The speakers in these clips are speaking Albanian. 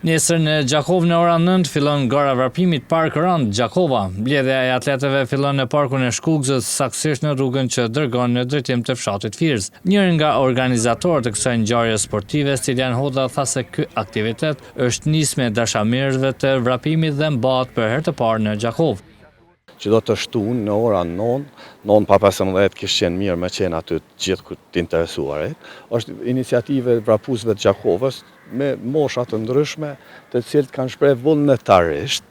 Nesër në Gjakovë në ora 9 fillon gara e vrapimit Park Run Gjakova. Mbledhja e atletëve fillon në parkun e Shkugzës, saktësisht në rrugën që dërgon në drejtim të fshatit Firz. Njëri nga organizatorët e kësaj ngjarje sportive, Stilian Hoda tha se ky aktivitet është nismë e dashamirësve të vrapimit dhe mbahet për herë të parë në Gjakovë. Çdo të shtunë në ora 9, 9 pa 15 kish qenë mirë me qenë aty të gjithë të interesuarit. Është iniciativë e vrapuesve të Gjakovës me mosha të ndryshme, të cilët kanë shpreh vullnetarisht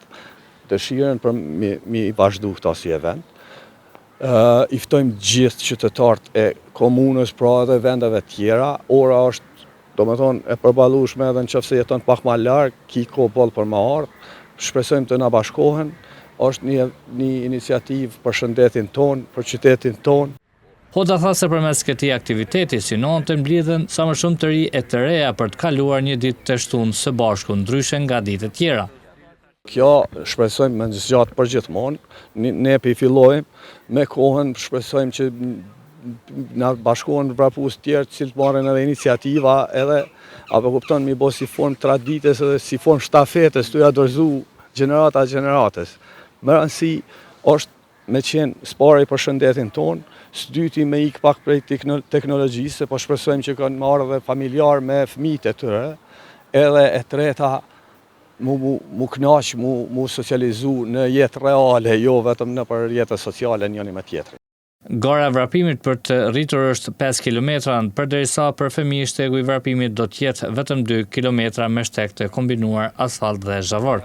dëshirën për mi, mi vazhdu këta si event. I ftojmë gjithë qytetarët e komunës, pra edhe vendeve tjera. Ora është Domethonë, e përballueshme edhe në qoftë se jeton pak ma larg, ki kohë boll për me ardhë, shpresojmë të na bashkohen, është një, një iniciativë për shëndetin tonë, për qytetin tonë. Hoda tha se përmes këtij aktiviteti synohen të mblidhen sa më shumë të rinj e të reja për të kaluar një ditë të shtunë së bashku, ndryshe nga ditët tjera. Kjo shpresojmë me zgjatë përgjithmonë, ne po i fillojmë, me kohën shpresojmë që na bashkohen vrapues tjerë të cilët marrin edhe iniciativa edhe apo kupton mi bo si formë traditës edhe si formë shtafetës tu ja dorëzu gjenerata gjeneratës. Me rëndësi është me qenë s'pari për shëndetin tonë, s'dyti me ikë pak prej teknologjisë, se po shpresojmë që kanë me ardhë edhe familjarë me fëmijët e tyre, edhe e treta mu mu mu knaq, mu mu socializu në jetë reale, jo vetëm nëpër rrjete sociale njëri me tjetrin. Gara e vrapimit për të rritur është 5 kilometra, përderisa për fëmijë shtegu i vrapimit do të jetë vetëm 2 kilometra me shteg të kombinuar asfalt dhe zhavorr.